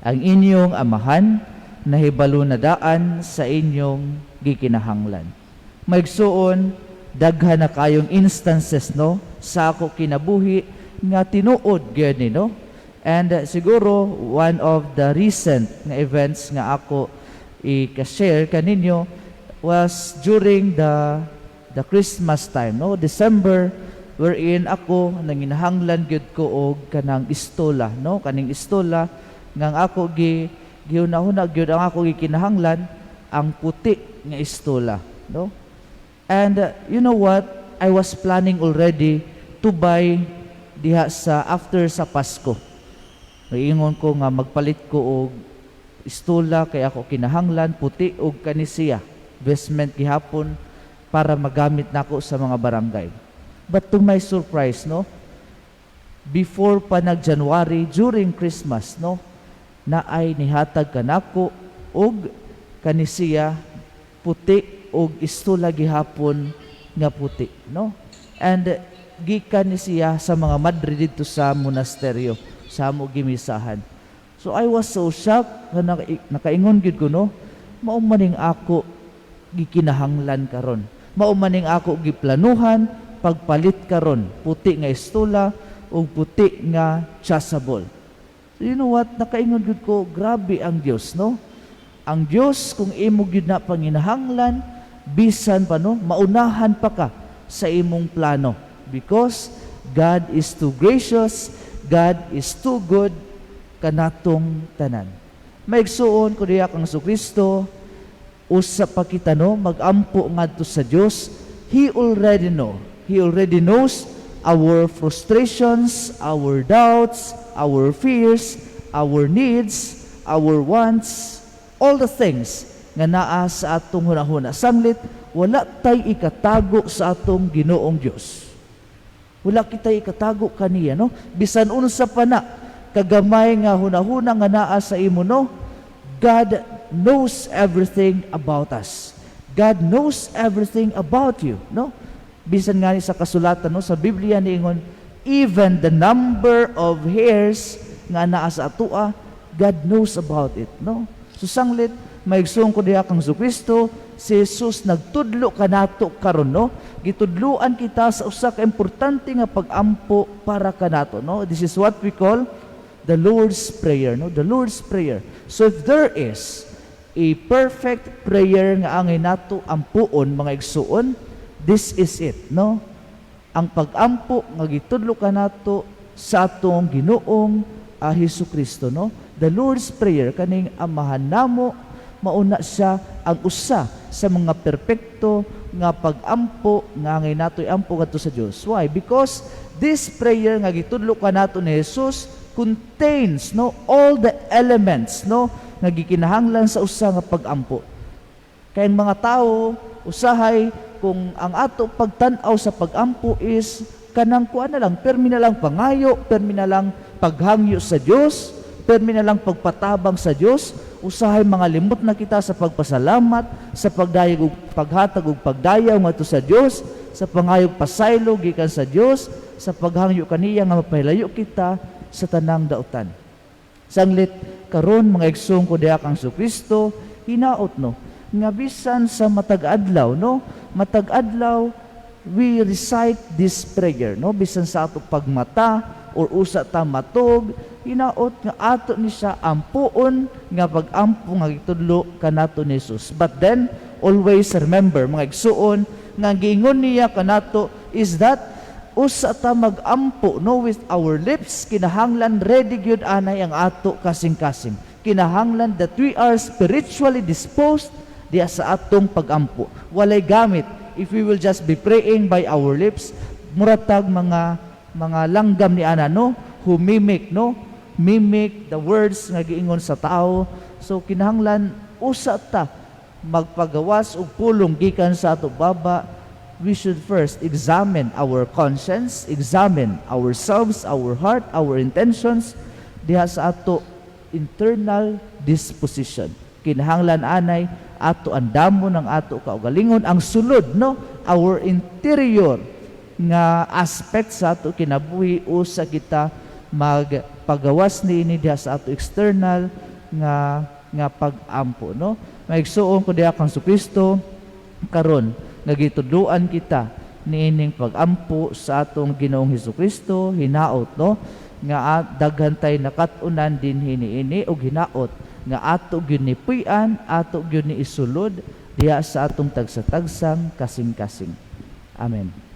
Ang inyong Amahan nahibalo na daan sa inyong gikinahanglan. Mga igsuon, daghan na kayong instances, no, sa ako kinabuhi nga tinuod gyud ni, no? And siguro one of the recent nga events nga ako i-share kaninyo was during the Christmas time, no, December, wherein ako nanginahanglan gyud ko og kanang istola, no, kaning istola nga ang ako gihuna-huna gyud, ang ako gikinahanglan ang puti nga istola, no? And you know what, I was planning already to buy diha sa after sa Pasko. Ingon ko nga magpalit ko og istola kay ako kinahanglan puti og kani siya vestment gihapon para magamit nako sa mga barangay. But to my surprise, no, before pa nag January, during Christmas, no, naay nihatag kanako og kani siya puti og istola gihapon nga puti, no? And gikan ni siya sa mga madre didto sa monasteryo sa amo gimisahan. So I was so shocked nga nakaingon gyud ko, no, mao maning ako gikinahanglan karon. Mao maning ako giplanuhan pagpalit karon, puti nga estola ug puti nga chasuble. So you know what? Nakaingon gyud ko, grabe ang Dios, no? Ang Dios, kung imo gyud na panginahanglan, bisan pa, no, maunahan pa ka sa imong plano because God is too gracious, God is too good kanatong tanan. Mga igsuon ko diha kang Kristo, usa pa kita, no, magampo ngadto sa Dios. He already know. He already knows our frustrations, our doubts, our fears, our needs, our wants, all the things nga naa sa atong hunahuna. Sanglit, wala tay ikatago sa atong Ginoong Dios. Wala kita ikatago kaniya, no? Bisan unsa pa na kagamay nga hunahuna nga naa sa imo, no? God knows everything about us. God knows everything about you, no? Bisan nga ni sa kasulatan, no, sa Biblia niingon, even the number of hairs nga naa sa atoa, God knows about it, no? So sanglit, mga igsoon ko diha kang Kristo, si Jesus nagtudlo kanato karon, no? Gitudluan kita sa usa ka importante nga pagampo para kanato, no? This is what we call the Lord's Prayer, no? The Lord's Prayer. So if there is a perfect prayer nga angay nato ampuon, mga igsuon, this is it, no? Ang pagampo nga gitudlo kanato sa atong Ginoong Hesus Kristo, no? The Lord's Prayer, kaning Amahan namo, mauna siya ang usa sa mga perpekto nga pagampo nga angay nato iampo ngadto sa Dios. Why? Because this prayer nga gitudlo kanato ni Jesus contains, no, all the elements, no, nga gikinahanglan sa usa nga pagampo. Kay ang mga tao usahay, kung ang ato pagtan-aw sa pagampo is kanang kuan na lang, permi na lang pangayo, permi na lang paghangyo sa Dios, permi na lang pagpatabang sa Dios, usahay mga limot na kita sa pagpasalamat, sa pagdayag ug paghatag ug pagdayaw ngadto sa Dios, sa pangayog pasaylo gikan sa Dios, sa paghangyo kaniya nga mapahilayo kita sa tanang dautan. Sanglit karon, mga igsoon ko diha kang Kristo, hinaot, no, nga bisan sa matag adlaw, no, matag adlaw we recite this prayer, no, bisan sa ato pagmata or usa ta matog, hinaot nga ato ni siya ampuon nga pagampo nga gitudlo kanato ni Jesus. But then always remember, mga igsuon, nga giingon niya kanato is that usa ta magampo, no, with our lips, kinahanglan ready gyud anay ang ato kasing-kasing. Kinahanglan that we are spiritually disposed diya sa atong pagampo. Walay gamit if we will just be praying by our lips, muratag mga langgam ni ana, no, who mimic, no, mimic the words nga giingon sa tao. So kinahanglan usa ta magpagawas og pulong gikan sa ato baba, we should first examine our conscience, examine ourselves, our heart, our intentions diha sa ato internal disposition. Kinahanglan anay ato andamon ang ato kaugalingon, ang sulod, no, our interior nga aspect sa ato kinabuhi usa kita mag Pagawas niini diha sa ato external nga pag-ampo, no? Maigsuon ko diha kang Kristo karon nga gitudloan kita niining pag-ampo sa atong Ginoong Hesus Kristo, hinaot, no, nga daghan tay nakat-unan dinhi niini ug hinaot nga ato gyud ni puy-an, ato gyud ni isulod diha sa atong tagsa-tagsang kasing-kasing. Amen.